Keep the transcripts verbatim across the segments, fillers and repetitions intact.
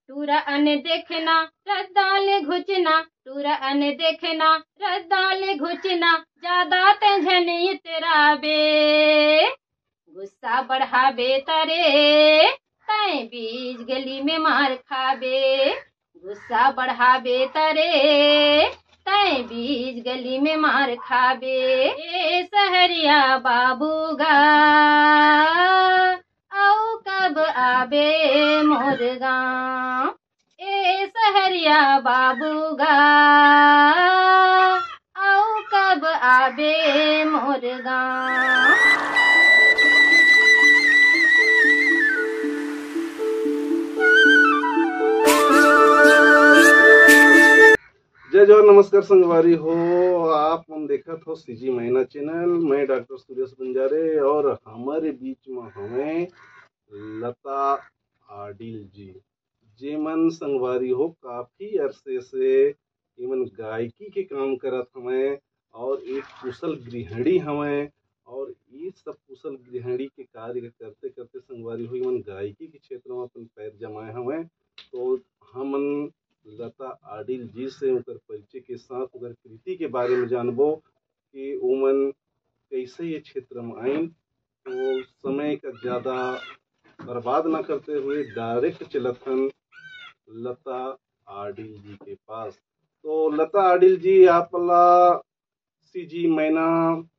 टूरा अने देखना, रद्दा ले घुचना, टूरा अने देखना, रद्दा ले घुचना, ज्यादा ते झन इतराबे। गुस्सा बढ़ाबे तरे, तैं बीच गली में मार खाबे। गुस्सा बढ़ाबे तरे, तैं बीच गली में मार खाबे। ए सहरिया बाबू गा, अउ कब आबे मोर गाँव? ए सहरिया बाबू गा, अउ कब आबे मोर गाँव? जय जोहार, नमस्कार संगवारी हो। आप मन देखत हो सीजी मैना चैनल। मैं डॉक्टर सुरेश बंजारे और हमारे बीच में हमें लता आडिल जी, जेमन संगवारी हो काफी अरसे से एमन गायकी के काम करत हवंय और एक कुशल गृहिणी हवंय। और ये सब कुशल गृहिणी के कार्य के करते करते संगवारी हो एमन गायकी के क्षेत्र में अपन पैर जमाए हवंय। तो हमन लता आडिल जी से ओकर परिचय के साथ ओकर कृति के बारे में जानबो कि ओमन कैसे ये क्षेत्र में आइन। तो समय का ज्यादा बर्बाद ना करते हुए डायरेक्ट चलत हन लता आडिल जी के पास। तो लता आडिल जी, आप ला सीजी मैना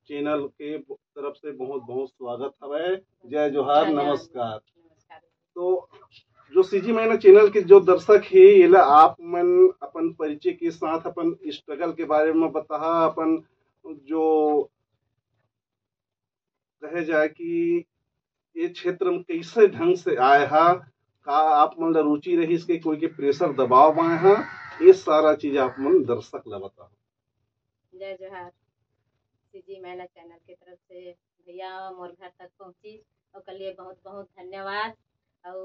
चैनल के तरफ से बहुत बहुत स्वागत हवय। जय जोहार, जय जोहार। नमस्कार। नमस्कार। तो जो सीजी मैना चैनल के जो दर्शक हे, एला आप मन अपन परिचय के साथ अपन स्ट्रगल के बारे में बताहा, अपन जो कहे जाए कि ये क्षेत्र में कैसे ढंग से आए हा, का आप मन ला रुचि रहिस के कोई के प्रेशर दबाव में आए हा, ये सारा चीज आप मन दर्शक ला बताओ। जय जोहार। सीजी मैना चैनल के तरफ से भैया मोर घर तक पहुँची, ओकर लिए बहुत बहुत धन्यवाद। और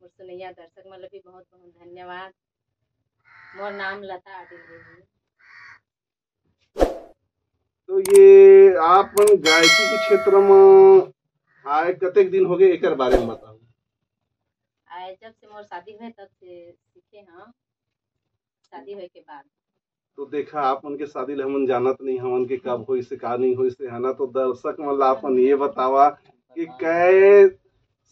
मोर सुनैया दर्शक मन ला भी बहुत बहुत धन्यवाद। मोर नाम लता आडिल हे जी। तो ये आप मन गायकी के क्षेत्र में आए कतेक दिन हो गए, एकर बारे में बताओ। आए जब से मोर शादी हुए तब से सीखे हाँ, शादी हुए के बाद। तो देखा, आप मन के शादी ले हमन जानत नहीं हमन के कब होइस हे, का नहीं होइस हे, है ना? तो दर्शक मन ला अपन ये बतावा कि कै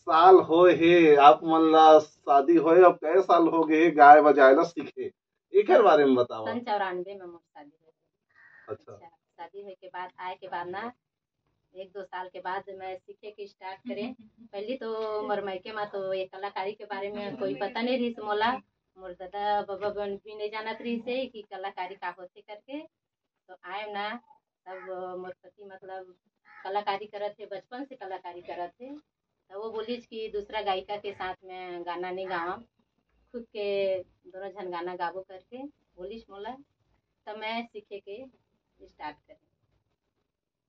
साल होए हे आप मन ला शादी होए और कै साल हो गए हे गाय बजाए ला सीखे, एकर बारे में बतावा। सन चौरानवे में मोर शादी हुए। अच्छा। अच्छा, शादी हुए के बाद, आए के बाद ना, एक दो साल के बाद मैं सीखे के स्टार्ट करे। पहली तो मोर मायके मा तो ये कलाकारी के बारे में कोई पता नहीं रहिस मोला। मोर दादा बाबा मन भी नहीं जानत रहिस हे कि कलाकारी का होथे करके। तो आए ना, तब मोर पति मतलब कलाकारी करत हे, बचपन से कलाकारी करत हे। तो वो बोलिस कि दूसरा गायिका के साथ में गाना नहीं गावा, खुद के दोनों झन गाना गाबो करके बोलिस मोला। तो मैं सीखे के स्टार्ट करे।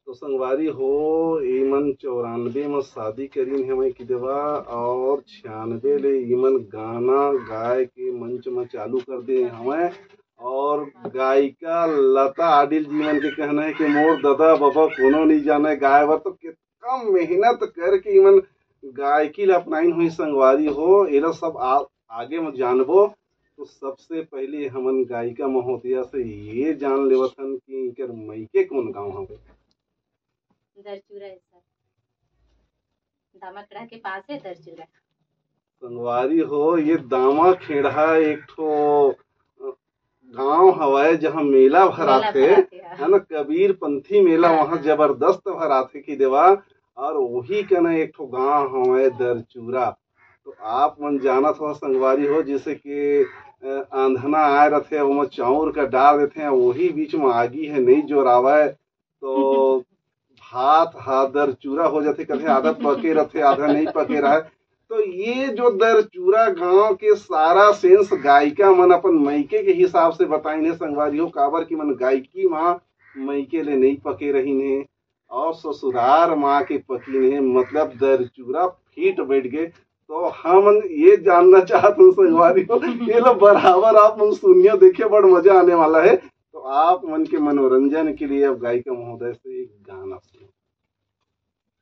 तो संगवारी हो, इमन चौरानबे में शादी करीन हवय कि देवा, और छियानबे ले इमन गाना गाए के मंच में चालू कर दे हवय। और गायिका लता आडिल जी मन के कहना है कि मोर ददा बबा कोनो नहीं जाने गाए बर, तो कितना मेहनत करके इमन गायकी ला अपनाइन हुई संगवारी हो। एला सब आ, आगे में जानबो। तो सबसे पहले हमन गायिका महोदया से ये जान लेवत हन कि इनकर मइके कौन गांव हवे। दरचूरा है सर, दामाखेड़ा के पास है दरचूरा। संगवारी हो, ये दामाखेड़ा एक ठो गांव हवय जहां मेला भराथे, है ना, कबीर पंथी मेला। हाँ, वहां जबरदस्त भराथे कि देवा। और वही कना एक ठो गांव हवय दरचूरा। तो आप मन जानत हो संगवारी हो, जैसे कि आंधना आए रथे, ओमा चाउर का डाल देथे, वही बीच में आगी है नहीं जोरावय, तो भात हा दरचूरा हो जाथे, कथे आधा पके रथे, आधा नहीं पके रहे। तो ये जो दरचूरा गांव के सारा सेंस गायिका मन अपन मइके के हिसाब से बताइन हे संगवारी हो, काबर कि मन गायकी मां मइके ले नहीं पके रहिन हे और ससुरार मां के पकिन हे, मतलब दरचूरा फिट बैठ गए। तो हमन ये जानना चाहत हन संगवारी हो, ये लो बराबर आप मन सुनियो, देखिए बड़ मजा आने वाला है। तो आप मन के मनोरंजन के लिए अब गायिका महोदय से एक गाना सुनो।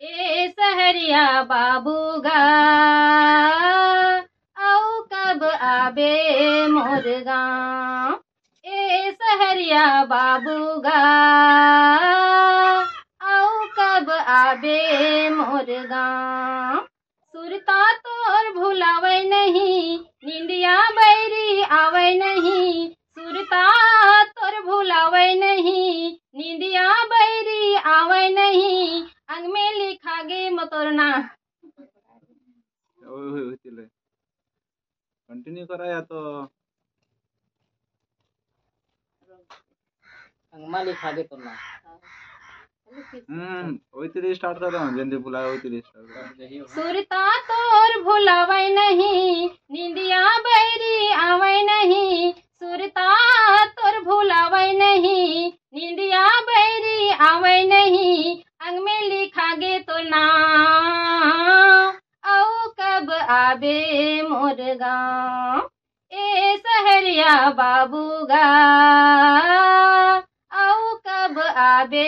ए सहरिया बाबू गा, अउ कब आबे मोर गाँव, ए सहरिया बाबू गा, अउ कब आबे मोर गाँव। सुरता तोर भुलावै नहीं, निंदिया बैरी आवै नहीं। सुरता तोर भुलावै नहीं, निंदिया बैरी आवै नहीं। अंग में लिखा गे मोर तोर ना। ओए, ओए, ओए, चले। कंटिन्यू करा या तो। अंगमा लिखा गे तोर ना। हम्म, वही तेरे स्टार्ट कर रहा हूँ, जल्दी बुलाया, वही तेरे स्टार्ट कर। सुरता तोर भुलावै नहीं, निंदिया बैरी आवै नहीं। सुरता तोर भुलावै नहीं, निंदिया बैरी आवै नहीं। अंग में लिखा गे तोर ना, अउ कब आबे मोर गाँव, ए सहरिया बाबू गा, अउ कब आबे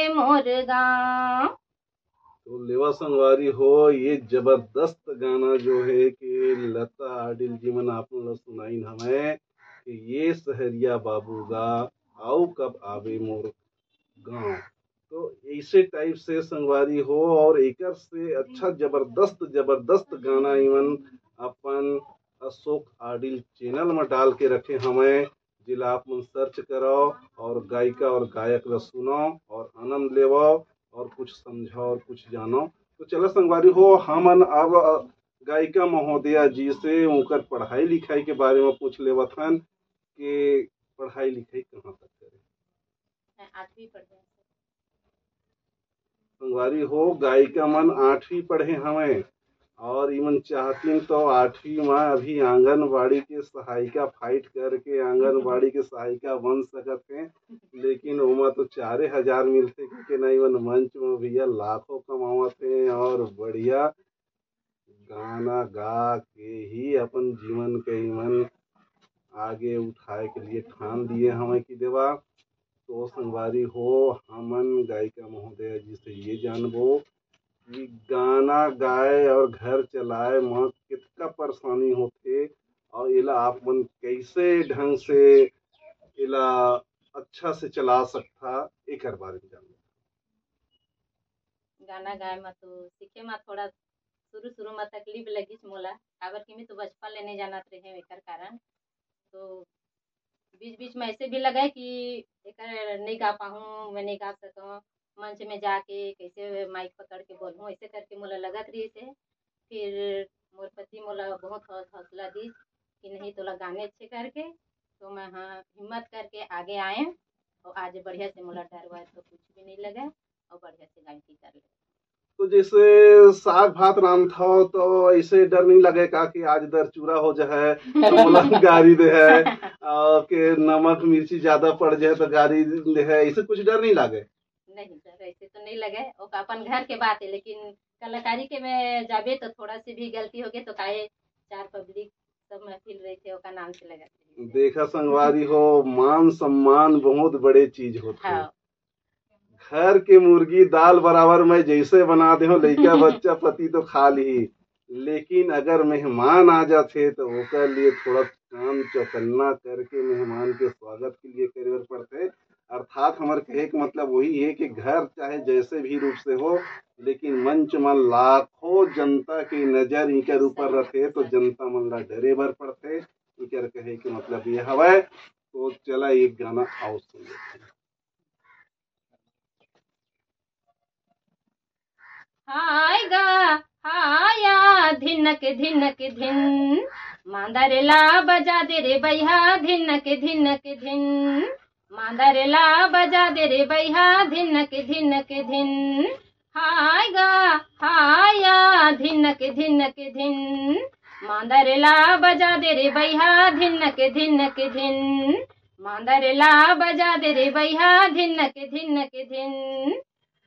मोर गाँव। तो लेवा संगवारी हो, ये जबरदस्त गाना जो है कि लता आडिल जी मन आप मन ला सुनाइन हवय कि ये सहरिया बाबू गा, अउ कब आबे मोर गाँव। तो ऐसे टाइप से संगवारी हो, और एकर से अच्छा जबरदस्त, जबरदस्त गाना इवन अपन अशोक आडिल चैनल में डाल के रखे हवय, जेला आप मन सर्च करव और गायिका और गायक ला सुनव और आनंद लेवव और कुछ समझव और कुछ जानव। तो चला संगवारी हो, हमन अब गायिका महोदया जी से उनकर पढ़ाई लिखाई के बारे में पूछ लेवत हन कि पढ़ाई लिखाई कहाँ तक करे। मैं आठवीं पढ़े हूँ। संगवारी हो, गायिका मन आठवीं पढ़े हवय और इमन चाहतिन तो आठवीं में अभी आंगनबाड़ी के सहायिका फाइट करके आंगनबाड़ी के सहायिका बन सकत हे, लेकिन ओमा तो चारे हजार मिलथे, क्योंकि ना इमन मंच में भैया लाखों कमावत हे और बढ़िया गाना गा के ही अपन जीवन के इमन आगे उठाए के लिए ठान दिए हवय कि देवा। तो संगवारी हो, हमन गायिका महोदया जी से ये जानबो कि गाना गाए और घर चलाए म कितका परेशानी होथे और एला आप मन कैसे ढंग से एला अच्छा से चला सकथा, एकर बारे में जानबो। गाना गाए म तो सीखे म थोड़ा शुरू-शुरू म तकलीफ लगिस मोला, काबर कि मैं तो बचपन ले नहीं जानत रहे हूँ एकर कारण। तो बीच-बीच में ऐसे भी लगे कि एकर नहीं गा पाहूँ, मैं नहीं गा सकूँ, मंच में जाके कैसे माइक पकड़ के बोलूँ, ऐसे करके मोला लगत रहिस हे। फिर मोर पति मोला बहुत हौ-, हौसला दीस कि नहीं तोला गाने अच्छे करके, तो मैं हाँ हिम्मत करके आगे आए और आज बढ़िया से मोला डर वर तो कुछ भी नहीं लगे और बढ़िया से गायकी कर ले। तो जैसे साग भात रांधथव तो ऐसे डर नहीं लगे का कि आज दर चूरा हो जाए, मोला गारी दे है, और के नमक मिर्ची ज्यादा पड़ जाए तो गारी दे है, ऐसे कुछ डर नहीं लगे? नहीं सर, ऐसे तो नहीं लगे, ओका अपन घर के बात है, लेकिन कलाकारी के में जाबे तो थोड़ा सी भी गलती हो गई तो काहे चार पब्लिक सब महफिल रही थे, ओका नाम से लगा थे। देखा संगवारी हो, मान सम्मान बहुत बड़े चीज होथे। हाँ। घर के मुर्गी दाल बराबर मैं जैसे बना दे हो, लइका बच्चा पति तो खा ली, लेकिन अगर मेहमान आ जाथे तो ओकर लिए थोड़ा काम चौकन्ना करके मेहमान के स्वागत के लिए करे बर पड़थे। अर्थात हमर कहे के मतलब वही है कि घर चाहे जैसे भी रूप से हो, लेकिन मंच म लाखों जनता के नजर इकर ऊपर रथे, तो जनता मन ला डरे बर पड़थे। इकर कहे के मतलब ये हवय। तो चला एक गाना अउ सुन लेते हैं। हाय गा, हाया, धिनक धिनक धिन, मांदर ला बजा दे रे बैहा, धिनक धिनक धिन, मांदर ला बजा दे रे बैहा, धिनक धिनक धिन। हाय गा, हाया, धिनक धिनक धिन, मांदर ला बजा दे रे बैहा, धिनक धिनक धिन, मांदर ला बजा दे रे बैहा, धिनक धिनक धिन।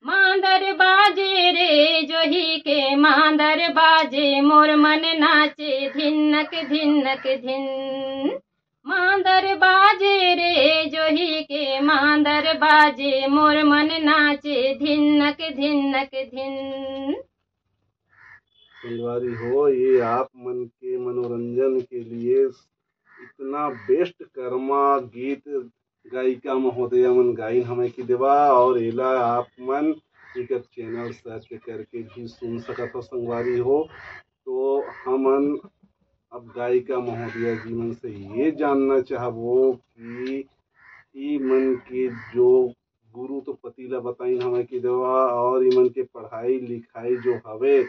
मांदर बाजे रे जोही के, मांदर बाजे मोर मन नाचे, धिनक धिनक धिन। मांदर बाजे रे जोही के, मांदर बाजे मोर मन नाचे, धिनक धिनक धिन। संगवारी हो, ये आप मन के मनोरंजन के लिए इतना बेस्ट कर्मा गीत गायिका महोदया मन गाइन हवय कि देवा, और एला आप मन एकर चैनल सर्च करके भी सुन सकत हो संगवारी हो। तो हमन अब गायिका महोदया जी मन से ये जानना चाहबो कि ई मन के जो गुरु तो पति ला बताइन हवय कि देवा, और ई मन के पढ़ाई लिखाई जो हवे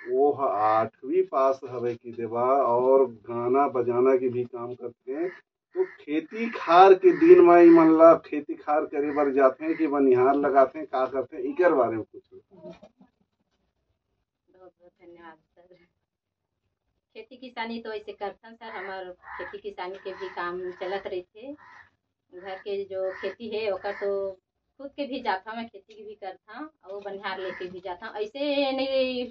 वो ह आठवीं पास हवय कि देवा, और गाना बजाना के भी काम करथे। तो खेती खार के दिन म ई मन ला खेती खार करे बर जाथे कि बनिहार लगाथे, का करथे, इकर बारे में कुछ। बहुत बहुत धन्यवाद सर। खेती किसानी तो ऐसे करथन सर, हमार खेती किसानी के भी काम चलत रहिथे। घर के जो खेती है ओकर तो खुद के भी जाथव, मैं खेती के भी करथव और बनिहार लेके भी जाथव। ऐसे नहीं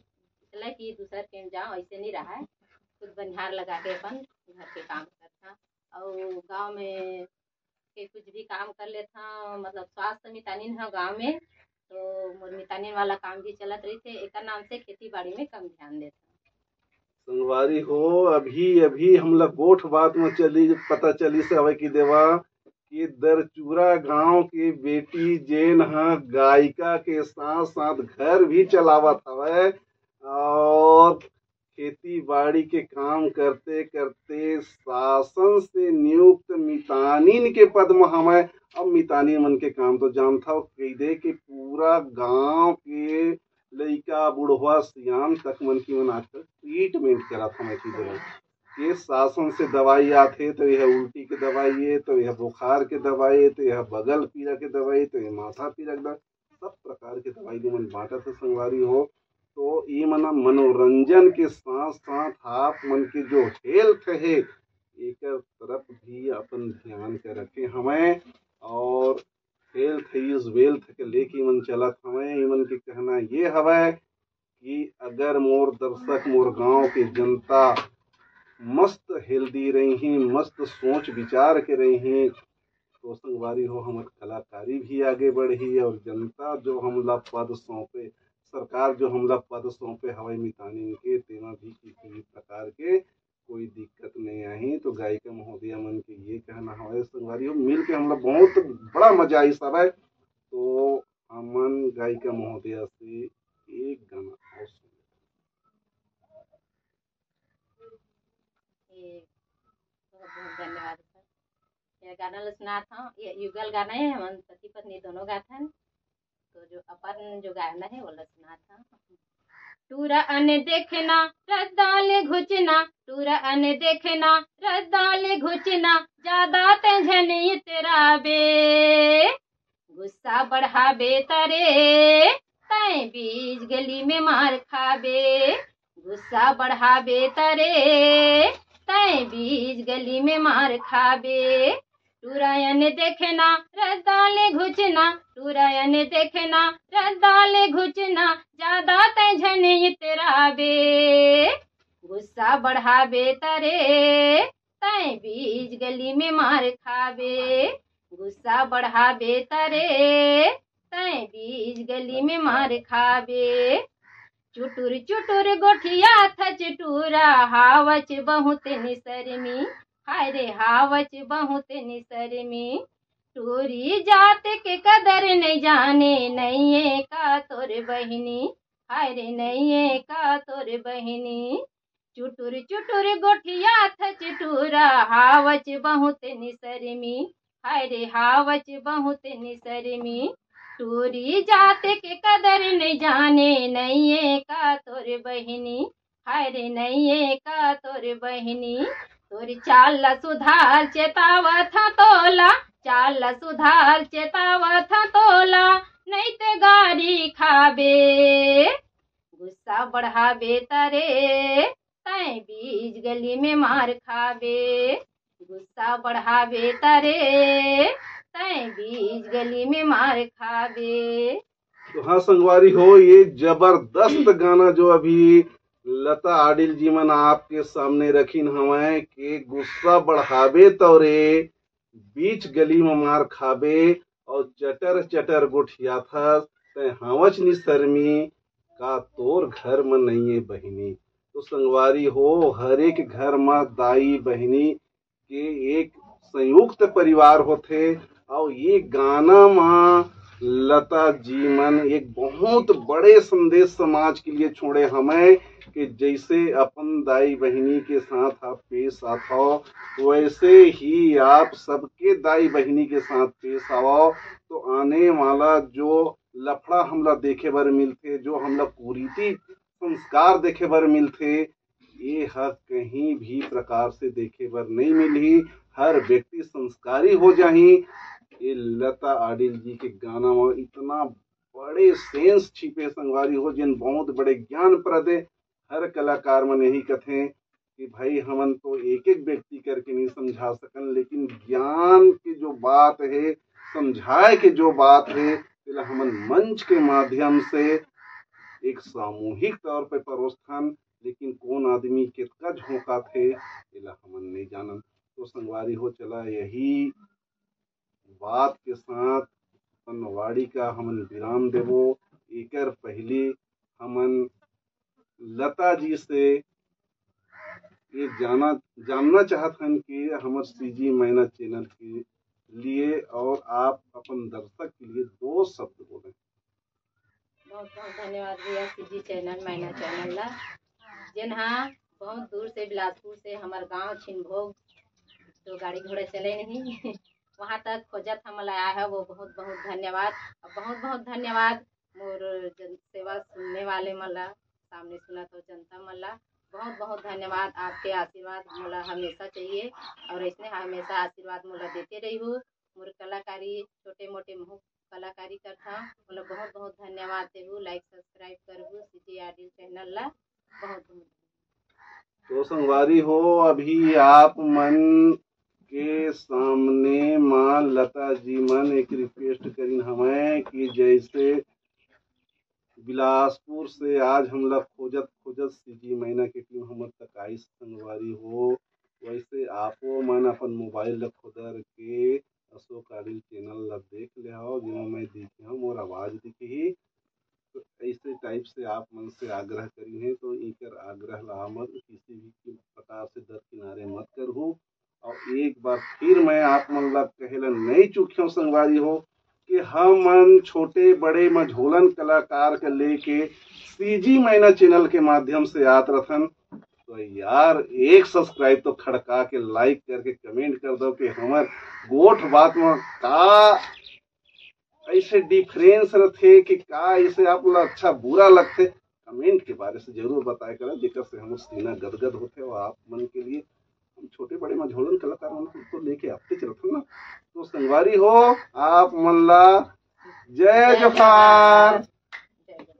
चला कि दूसर के जाओ, ऐसे नहीं रहा है। खुद बनिहार लगा के अपन घर के काम करथव और गांव में के कुछ भी काम कर लेथव, मतलब स्वास्थ्य मितानिन ह गांव में, तो मोर मितानिन वाला काम भी चलत रहिथे, एकर नाम से खेती बाड़ी में कम ध्यान देथव। संगवारी हो, अभी अभी हमला गोठ बात में चली पता चलिस हवय कि देवा कि दरचूरा गांव के बेटी जेन ह गायिका के साथ साथ घर भी चलावत हवय और खेती बाड़ी के काम करते करते शासन से नियुक्त मितानिन के पद म हवय। अब मितानिन मन के काम तो जानथव, कहि दे कि पूरा गांव के लइका बुढ़वा सियान तक मन की मन आजकल ट्रीटमेंट करत हवय कि देवा। ये शासन से दवाई आथे तो यह उल्टी के दवाई है, तो यह बुखार के दवाई है, तो यह बगल पीरा के दवाई है, तो यह माथा पीरा के दवाई, सब प्रकार के दवाई ले मन बांटत हे संगवारी हो। तो ये मन मनोरंजन के साथ साथ आप मन के जो हेल्थ है एकर तरफ भी अपन ध्यान के रखे हवय और हेल्थ इज वेल्थ के लेके मन चलत हवय। ये मन के कहना ये हवय कि अगर मोर दर्शक, मोर गांव के जनता मस्त हेल्दी रही, मस्त सोच विचार के रही, तो संगवारी हो हमर कलाकारी भी आगे बढ़ही और जनता जो हमला पद सौंपे, सरकार जो हमला पद सौंपे हवय मितानिन के, तेमा भी किसी भी प्रकार के कोई दिक्कत नहीं आही। तो गायिका महोदया मन के ये कहना हवय संगवारी हो, मिल के हमला बहुत बड़ा मजा आई सब है। तो हमन गायिका महोदया से एक गाना और सुन लेथन। ये बहुत बहुत धन्यवाद सर। ये गाना ला सुनात हव, ये युगल गाना है, हमन पति पत्नी दोनों गाथन। तो जो अपन जो गाना है वो ला सुनात हव। टूरा अने देखना रद्दा ले घुचना, टूरा अने देखना रद्दा ले घुचना, ज्यादा ते झन इतराबे। गुस्सा बढ़ाबे तरे तय बीच गली में मार खाबे। गुस्सा बढ़ाबे तरे तय बीच गली में मार खाबे। टूरा अने देखना रद्दा ले घुचना, टूरा अने देखना रद्दा ले घुचना, ज्यादा तय झन इतराबे। गुस्सा बढ़ाबे तरे तय बीच गली में मार खाबे। गुस्सा बढ़ाबे तरे तय बीच गली में मार खाबे। चुटुर चुटुर गोठियाथच टूरा, हावच बहुत निसरमी। हाय रे हावच बहुत निसरमी। टूरी जात के कदर नहीं जाने, नइये का तोर बहिनी। हाय रे नइये का तोर बहिनी। चुटुर चुटुर गोठियाथच टूरा, हावच बहुत निसरमी। हाय रे हावच बहुत निसरमी। टूरी जात के कदर नहीं जाने, नइये का तोर बहिनी। हाय रे नइये का तोर बहिनी। तोर चाल ला सुधार चेतावत हव तोला, चाल ला सुधार चेतावत हव तोला, नहीं ते गारी खाबे। गुस्सा बढ़ाबे तरे तय बीच गली में मार खाबे। गुस्सा बढ़ाबे तरे तय बीच गली में मार खाबे। तो हाँ संगवारी हो, ये जबरदस्त गाना जो अभी लता आडिल जी मन आपके सामने रखिन हवय के गुस्सा बढ़ाबे तरे बीच गली में मार खाबे और चटर चटर गोठियाथस तय हावच निसरमी। का तोर घर म नइये बहिनी। तो संगवारी हो, हर एक घर म दाई बहिनी के एक संयुक्त परिवार होथे। और ये गाना म लता जी मन एक बहुत बड़े संदेश समाज के लिए छोड़े हमें कि जैसे अपन दाई बहिनी के साथ आप पेश आथव, वैसे ही आप सबके दाई बहिनी के साथ पेश आवव। तो आने वाला जो लफड़ा हमला देखे बर मिलथे, जो हमला कुरीति संस्कार देखे बर मिलथे, ये ह कहीं भी प्रकार से देखे बर नहीं मिलही। हर व्यक्ति संस्कारी हो जाही। ये लता आडिल जी के गाना म इतना बड़े सेंस छिपे संगवारी हो, जिन बहुत बड़े ज्ञान प्रद हे। हर कलाकार मन यही कथे कि भाई हमन तो एक एक व्यक्ति करके नहीं समझा सकन, लेकिन ज्ञान के जो बात हे, समझाए के जो बात हे, तेला हमन मंच के माध्यम से एक सामूहिक तौर पे परोसथन। लेकिन कौन आदमी कितका झोंकाथे, एला हमन नहीं जानन। तो संगवारी हो, चला यही बात के साथ अपन वाणी का हमन विराम देबो। एकर पहले हमन लता जी से ये जाना, जानना चाहत हन कि हमर सीजी मैना चैनल के लिए और आप अपन दर्शक के लिए दो शब्द बोलें। बहुत बहुत धन्यवाद भैया, सीजी चैनल, मैना चैनल ला, जेन हा बहुत दूर से, बिलासपुर से, हमर गांव छिनभोग, तो गाड़ी घोड़ा चले नहीं, वहां तक खोजत हमन ला आए हे, वो बहुत बहुत धन्यवाद। और बहुत बहुत धन्यवाद मोर जन सेवा सुनने वाले मन ला, सामने सुनत हो जनता मन ला, बहुत बहुत धन्यवाद। आपके आशीर्वाद मोला हमेशा चाहिए और ऐसने हमेशा आशीर्वाद मोला देते रहिहू। मोर कलाकारी, छोटे मोटे महू कलाकारी करथव, मोला बहुत बहुत धन्यवाद देहू। लाइक सब्सक्राइब करहू सीजी आडिल चैनल ला। बहुत बहुत तो संगवारी हो, अभी आप मन के सामने माँ लता जी मन एक रिक्वेस्ट करिन हमें कि जैसे बिलासपुर से आज हमला खोजत खोजत सीजी मैना के टीम हमर तक आइस संगवारी हो, वैसे आपो मन अपन मोबाइल ला खोदर के अशोक आडिल चैनल ला देख ले हो, जेमा मैं दिखे हूँ, मोर आवाज दिखही। तो ऐसे टाइप से आप मन से आग्रह करी है, तो इकर आग्रह ला हमर किसी भी प्रकार से दरकिनारे मत करहू। और एक बार फिर मैं आप मन ला कहे ला नहीं चूक्यों संगवारी हो कि हमन छोटे बड़े मझोलन कलाकार के लेके सीजी मैना चैनल के माध्यम से आत रथन। तो यार, एक सब्सक्राइब तो खड़का के, लाइक करके, कमेंट कर दो कि हमर गोठ बात में का ऐसे डिफरेंस रथे कि का ऐसे आप ला अच्छा बुरा लगथे, कमेंट के बारे से जरूर बताया करा, जेकर से हमर सीना गदगद होथे और आप मन के लिए हम छोटे बड़े मझोलन कलाकार मन को लेके आते रथन ना। तो संगवारी हो, आप मन ला जय जोहार।